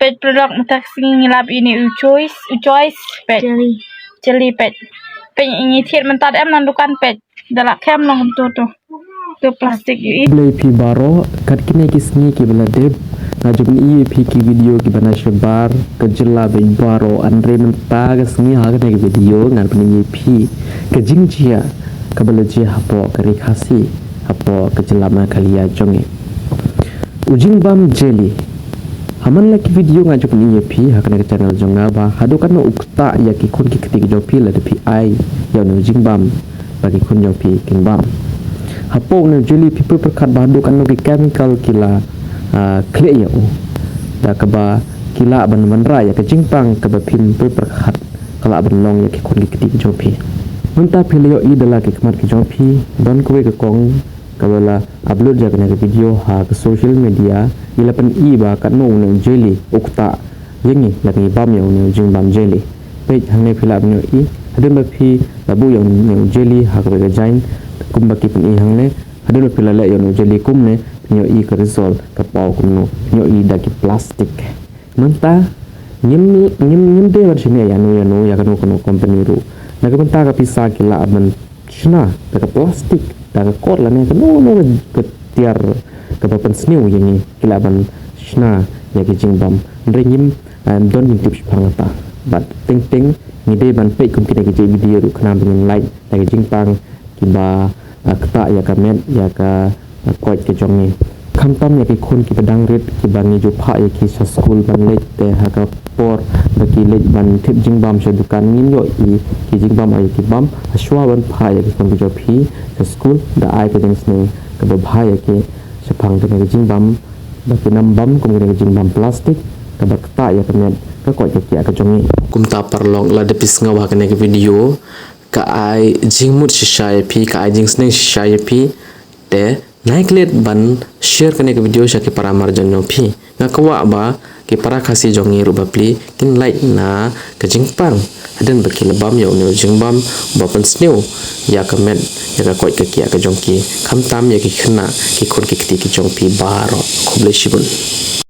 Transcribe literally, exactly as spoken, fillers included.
Peit product mynta ka sngi ngi lap ïa ine u choice, u choice. Peit. Jelly. Jelly peit. Peit ngi thied mynta em na dukan peit. Da la kem long kumto to. To plastic ïa i. Khublei phi baroh, kat kine ki sngi kiba la dep, nga ju pyni ïa phi ki video kiba na shabar ka jylla bad baroh, hynrei mynta ka sngi ha kane ka video ngan pyni ïa phi ka jingjia kaba la jia hapoh ka ri Khasi, hapoh ka jylla Meghalaya jong ngi. U jingbam jelly. Ha man la ki video nga ju pyni ïa phi ha kane ka channel jong nga ba haduh katno u ktah ïa ki khun ki kti ki jong phi lada phi ai ïa une u jingbam ba ki khun jong phi kin bam. Hapoh une u jelly phi pyrkhat ba haduh katno ki chemical ki la, ah, khleh ïa u, da kaba ki lah ban wanrah ïa ka jingpang kaba phim pyrkhat ka lah ban long ïa ki khun ki kti ki jong phi. Mynta phi la ïohi da la ki khmat ki jong phi, don kawei ka kong kaba la upload ïa kane ka video ha ka social media, i la pyni ba katno une u jelly u ktah ïa ngi lada ngi bam ïa une u jingbam jelly. Peit hangne phi lah ban ïohi, hadien ba phi la buh ïa une u jelly ha kawei ka jaiñ kumba ki pyni hangne, hadien ba phi la leh ïa une u jelly kumne, phin ïohi ka result ka paw kumno, phin ïohi da ki plastic. Mynta ngim, ngim, ngim dei ban shaniah ïano ïano ïa kano kano company ruh. Na ka bynta ka pisa ki lah ban shna da ka plastic, da ka kot lane kano kano ka tiar kaba pynsniew ïa ngi, ki lah ban shna ïa ki jingbam. Hynrei ngim, em, don jingtip shaphang kata. Bad teng teng ngi dei ban peit kum kine ki jait video ruh khnang ba ngin lait da ki jingpang kiba, ah, ktah ïa ka met, ïa ka, ah, koit ka jong ngi. Khamtam ïa ki khun kiba dang rit kiba ngi ju phah ïa ki sha skul ban leit, te ha ka por ba ki leit ban thied jingbam sha dukan ngin ïohi ki jingbam ïa ki bam. Hashwa ban phah ïa ki khun ki jong phi sha skul, da ai ka jingsneng kaba bha ïa ki shaphang kane ka jingbam, ba kin ym bam kum kane ka jingbam plastic kaba ktah ïa ka met, ka koit ka kiah ka jong ngi. Kumta paralok, lada phi sngew ha kane ka video ka ai jingmut shisha ïa phi, ka ai jingsneng shisha ïa phi, te nai klet ban share kane ka video sha ki para marjan jong phi. Nga kwah ba ki para Khasi jong ngi ruh bapli kin lait na ka jingpang hadien ba ki la bam ïa une u jingbam ba pynsniew ïa ka met, ïa ka koit ka kiah ka jong ki, khamtam ïa ki khynnah, ki khun ki kti ki jong phi baroh. Khublei shibun.